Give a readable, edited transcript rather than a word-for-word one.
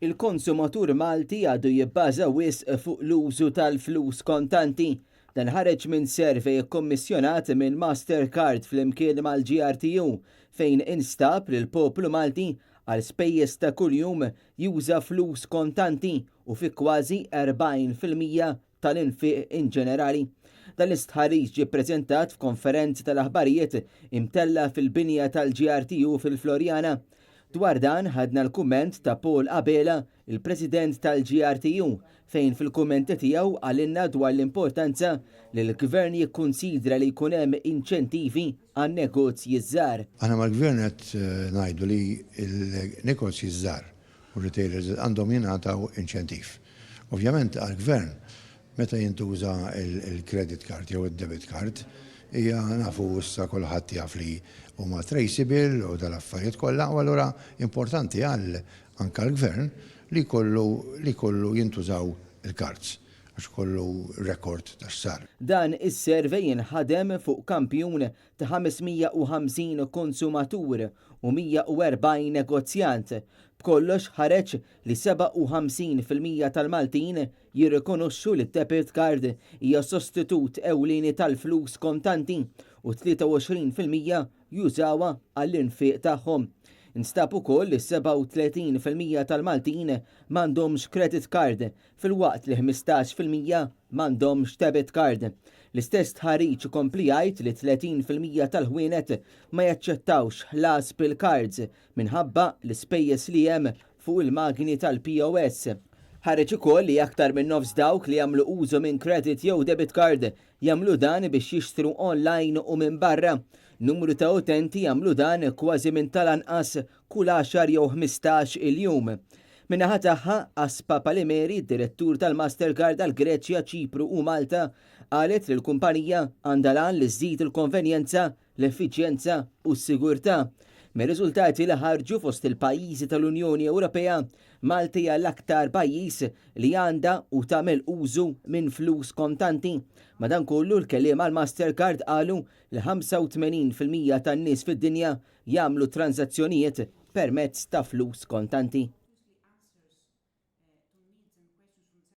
Il-konsumatur Malti għadu jibbaża wisq fuq l-użu tal-flus kontanti. Dan ħareġ minn survey ikkommissjonat minn Mastercard flimkien mal-GRTU fejn instab li l-poplu Malti għal spejjeż ta' kuljum juża flus kontanti u fi kważi 40% tal-infiq inġenerali. Dan l-istħarriġ ġie ppreżentat f'konferenza tal-aħbarijiet imtella' fil-binja tal-GRTU fil-Floriana. Dwar dan ħadna l-kumment ta' Paul Abela, il-President tal-GRTU, fejn fil-kummenti tiegħu qalilna dwar l-importanza li l-Gvern jikkunsidra li jkun hemm inċentivi għan-negozji ż-żgħar. Aħna mal-Gvern qed ngħidu li l-negozji ż-żgħar u r-retailers għandhom jingħataw inċentiv. Ovvjament għall-Gvern meta jintuża l-credit card jew id-debit card hija nafu issa kulħadd jaf li huma traceable u dal-affarijiet kollha u allura importanti għal anke għall-Gvern li jkollu li jkollu jintużaw il-cards għax ikollu record ta' x'sar. Dan is-survey inħadem fuq kampjun ta' 550 konsumatur u 140 negozjant. B'kollox ħareġ li 57% tal-Maltin jirrikonoxxu li d-debit card hija sostitut ewlieni tal-flus kontanti u 23% jużawha għall-infiq tagħhom. Instab ukoll li 37% tal-Maltin m'għandhomx credit card filwaqt li 15% m'għandhomx debit card. L-istess stħarriġ ikompli jgħid li 30% tal-ħwienet ma jaċċettawx ħlas bil-cards minħabba l-ispejjeż li hemm fuq il-magni tal-POS. Ħareġ ukoll li aktar minn nofs dawk li jagħmlu użu minn credit jew debit card jagħmlu dan biex jixtru online u minn barra. Numru ta' utenti jagħmlu dan kważi minn tal-anqas kull għaxar jew 15 il-jum. Min-naħa tagħha, Aspa Palimeri, direttur tal-Mastercard għal Greċja, Ċipru u Malta, qalet li l-kumpanija għandha l-għan li żżid il-konvenjenza, l-effiċjenza u s-sigurtà. Mir-riżultati li ħarġu fost il-pajjiżi tal-Unjoni Ewropea, Malta hija l-aktar pajjiż li għandha u tagħmel użu minn flus kontanti. Madankollu l-kelliem għal Mastercard qalu li 85% tan-nies fid-dinja jagħmlu tranżazzjonijiet permezz ta' flus kontanti.